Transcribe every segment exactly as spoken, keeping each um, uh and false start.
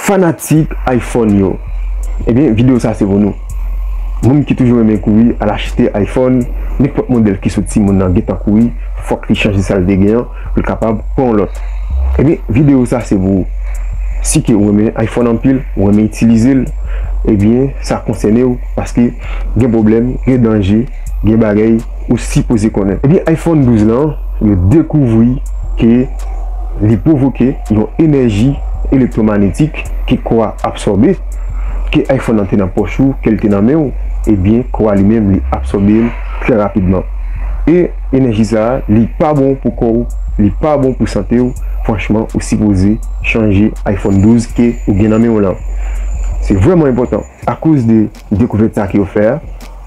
Fanatik iPhone yo, ebyen, videyo sa se pou nou. Moun ki toujou renmen kouri al achte iPhone, nenpòt modèl ki soti, moun nan gentan kouri, fòk li chanje sa l te gen an pou l kapab pran yon lòt. Ebyen, videyo sa se pou ou. Si ke ou renmen iPhone anpil, ou renmen itilize l, ebyen, sa konsène w, paske gen pwoblèm, gen danje, gen bagay ou sipoze konnen. Ebyen, iPhone douz lan, yo dekouvri ke li pwovoke yon enèji elektwomanetik ke kò a absòbe, ke iPhone nan te nan pòch ou, ke l te nan men w, ebyen, kò a li menm, li absòbe l trè rapidman. E enèji sa a, li pa bon pou kò w, li pa bon pou sante w. Franchman, ou sipoze chanje iPhone douz ke ou gen nan men w lan. Se vrèman enpòtan. Akoz de dekouvèt sa ke yo fè a,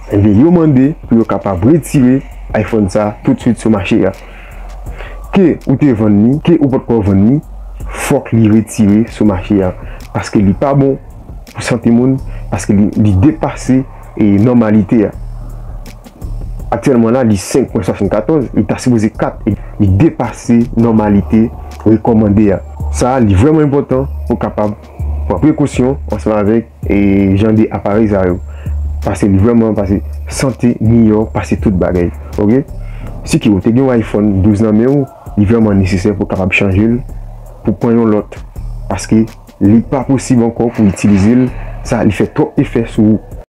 ebyen, yo mande pou yo kapab retire iPhone sa toutswit sou mache a. Ke ou te vann li, ke ou potko vann li, fòk li retire sou mache a. Paske li pa bon pou sante moun, paske li, li depase e nòmalite a. Aktyèlman la, li senk pwen swasannkatòz, li ta sipoze kat, e li depase nòmalite rekòmande a. Sa, li vrèman enpòtan pou kapab pran prekosyon ansanm avèk e jan de aparèy sa yo. Paske li vrèman, paske sante miyò pase tout bagay. Oke? Si ke ou te gen yon iPhone douz nan men w, li vrèman nesesè pou kapab chanje l, pou pran yon lòt. Paske li pa posib ankò pou itilize l, sa li fè twòp efè sou ou.